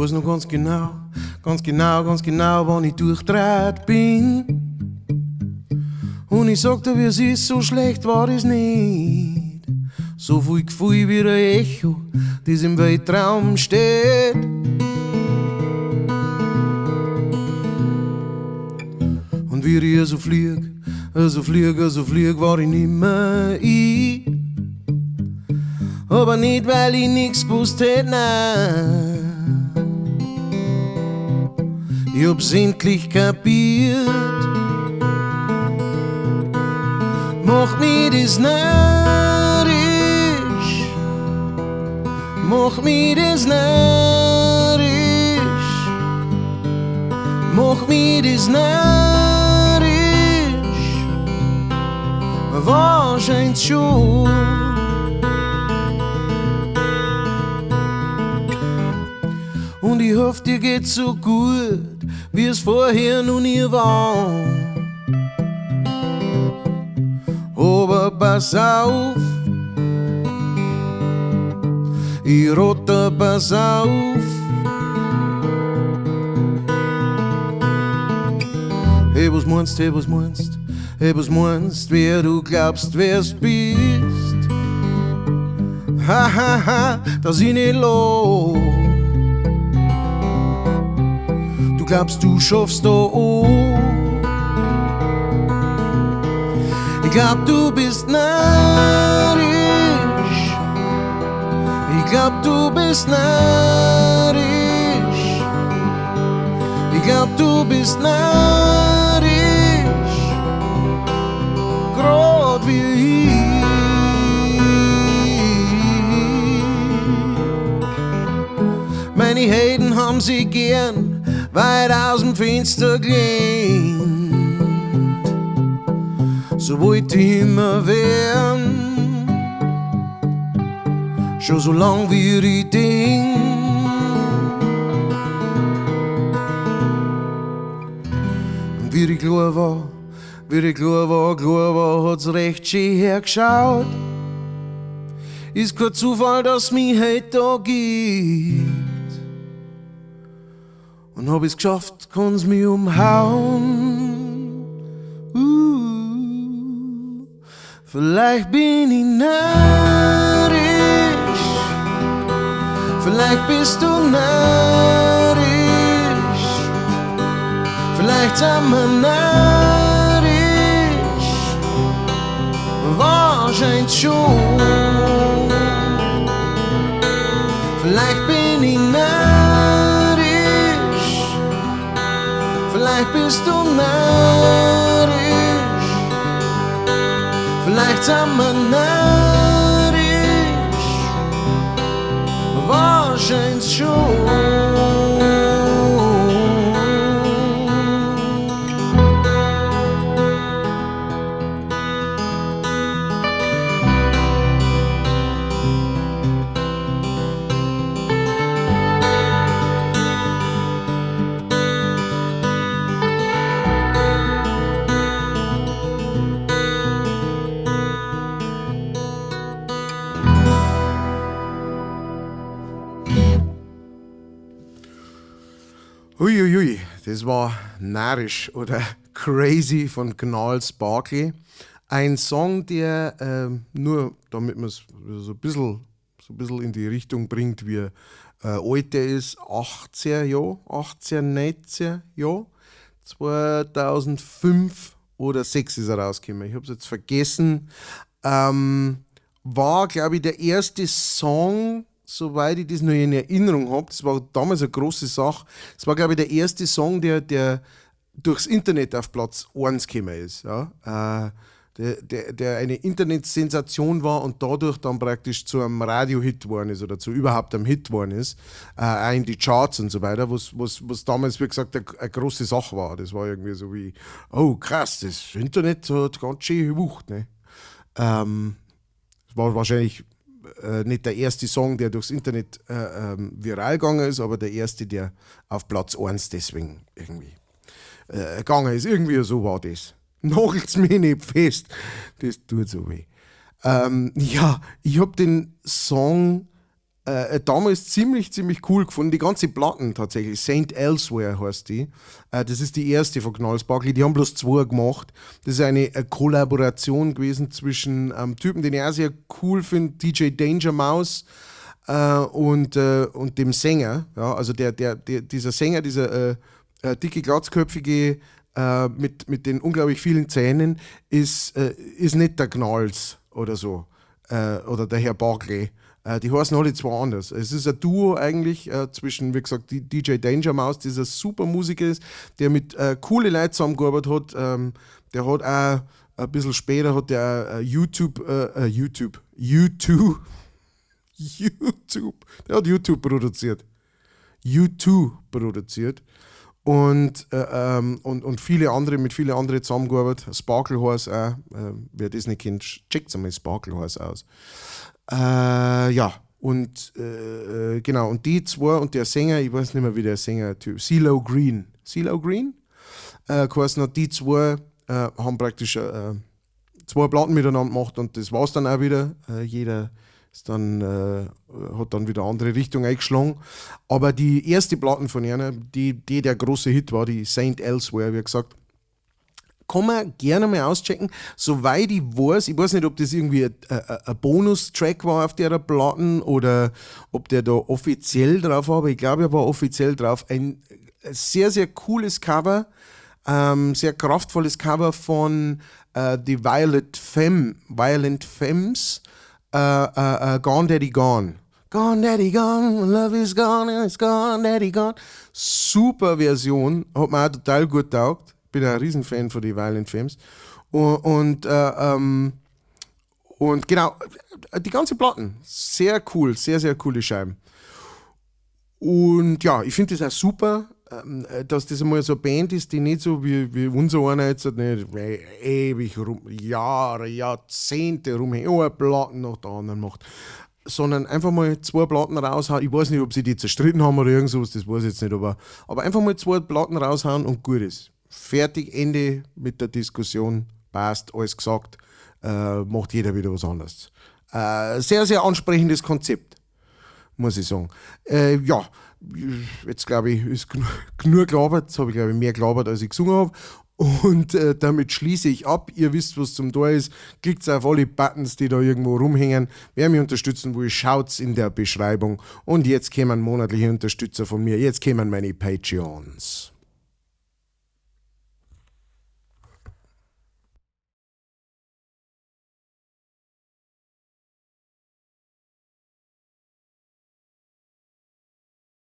Ich weiß noch ganz genau, ganz genau, ganz genau, wann ich durchdreht bin. Und ich sag dir, wie es ist, so schlecht war es nicht. So viel Gefühl wie ein Echo, das im Weltraum steht. Und wie ich so flieg, so flieg, so flieg, war ich nimmer ich. Aber nicht, weil ich nix gewusst hätt, nein. Ich hab's endlich kapiert. Mach mir das narrisch, mach mir das narrisch, mach mir das narrisch, wahrscheinlich schon. Und ich hoff, dir geht's so gut, wie es vorher noch nie war. Aber pass auf, ich rat dir, pass auf. Hey, was meinst, hey, was meinst, hey, was meinst, wer du glaubst, wer's bist? Ha, ha, ha, dass ich nicht lach. Du glaubst, du schaffst da an. Ich glaub, du bist narrisch. Ich glaub, du bist narrisch. Ich glaub, du bist narrisch. Grad wie ich. Meine Helden haben sie gern weit aus dem Fenster gelehnt. So wollte ich immer werden, schon so lang wie ich denk. Und wie ich klar war, wie ich klar war, klar war, hat's recht schön hergeschaut. Ist kein Zufall, dass mich heut da gibt. Und hab ich's geschafft, kann's mich umhauen. Vielleicht bin ich narrisch, vielleicht bist du narrisch, vielleicht sind wir narrisch, wahrscheinlich schon. Vielleicht bin ich narrisch, vielleicht bist du narrisch, vielleicht sind wir narrisch, wahrscheinlich schon. Uiuiui, das war narrisch oder crazy von Gnarls Barkley. Ein Song, der nur, damit man's so ein bisschen in die Richtung bringt, wie alt der ist, 18 Jahre, 18, 19 Jahre, 2005 oder 6 ist er rausgekommen. Ich hab's jetzt vergessen. War, glaub ich, der erste Song, soweit ich das noch in Erinnerung hab, das war damals eine große Sache, das war, glaub ich, der erste Song, der durchs Internet auf Platz 1 gekommen ist. Ja? Der eine Internetsensation war und dadurch dann praktisch zu einem Radio-Hit geworden ist oder zu überhaupt einem Hit geworden ist, auch in die Charts und so weiter, was damals, wie gesagt, eine große Sache war. Das war irgendwie so wie, oh krass, das Internet hat ganz schön gewucht. Ne? Das war wahrscheinlich nicht der erste Song, der durchs Internet viral gegangen ist, aber der erste, der auf Platz 1 deswegen irgendwie gegangen ist. Irgendwie so war das. Nagelt's mich nicht fest. Das tut so weh. Ja, ich hab den Song Damals ziemlich, ziemlich cool gefunden. Die ganze Platten tatsächlich. Saint Elsewhere heißt die. Das ist die erste von Gnarls Barkley. Die haben bloß zwei gemacht. Das ist eine Kollaboration gewesen zwischen einem Typen, den ich auch sehr cool finde, DJ Danger Mouse, und dem Sänger. Ja, also dieser Sänger, dieser dicke, glatzköpfige mit den unglaublich vielen Zähnen, ist nicht der Gnarls oder so. Oder der Herr Barkley. Die heißen alle zwei anders. Es ist ein Duo eigentlich zwischen, wie gesagt, DJ Danger Mouse, dieser super Musiker ist, der mit coole Leuten zusammengearbeitet hat. Der hat auch ein bisschen später hat der YouTube, U2, YouTube, der hat YouTube produziert. U2 produziert. Und viele andere, mit vielen anderen zusammengearbeitet. Sparklehorse auch. Wer das nicht kennt, checkt einmal Sparklehorse aus. Ja, und genau, und die zwei und der Sänger, ich weiß nicht mehr, wie der Sänger-Typ, CeeLo Green. CeeLo Green? Geheißen hat, die zwei haben praktisch zwei Platten miteinander gemacht und das war's dann auch wieder. Jeder hat dann wieder andere Richtung eingeschlagen. Aber die erste Platten von ihnen, die der große Hit war, die Saint Elsewhere, wie gesagt, kann man gerne mal auschecken. Soweit ich weiß nicht, ob das irgendwie ein Bonus-Track war auf der Platten oder ob der da offiziell drauf war, aber ich glaube, er war offiziell drauf. Ein sehr, sehr cooles Cover, sehr kraftvolles Cover von The Violent Femmes, Gone Daddy Gone. Gone Daddy Gone, love is gone, it's gone Daddy Gone. Super Version, hat mir auch total gut taugt. Bin ein Riesenfan von den Violent Femmes. Und genau, die ganze Platten, sehr cool, sehr, sehr coole Scheiben. Und ja, ich finde das auch super, dass das einmal so eine Band ist, die nicht so wie unser einer jetzt nicht ewig rum, Jahre, Jahrzehnte rumhängt, oh, eine Platten nach der anderen macht, sondern einfach mal zwei Platten raushauen. Ich weiß nicht, ob sie die zerstritten haben oder irgend sowas, das weiß ich jetzt nicht, aber einfach mal zwei Platten raushauen und gut ist. Fertig, Ende mit der Diskussion, passt, alles gesagt, macht jeder wieder was anderes. Sehr, sehr ansprechendes Konzept, muss ich sagen. Ja, jetzt glaube ich, ist genug gelabert. Jetzt habe ich, glaube ich, mehr gelabert, als ich gesungen habe. Und damit schließe ich ab. Ihr wisst, was zum Tor ist. Klickt auf alle Buttons, die da irgendwo rumhängen. Wer mich unterstützen will, schaut's in der Beschreibung. Und jetzt kämen monatliche Unterstützer von mir. Jetzt kämen meine Patreons.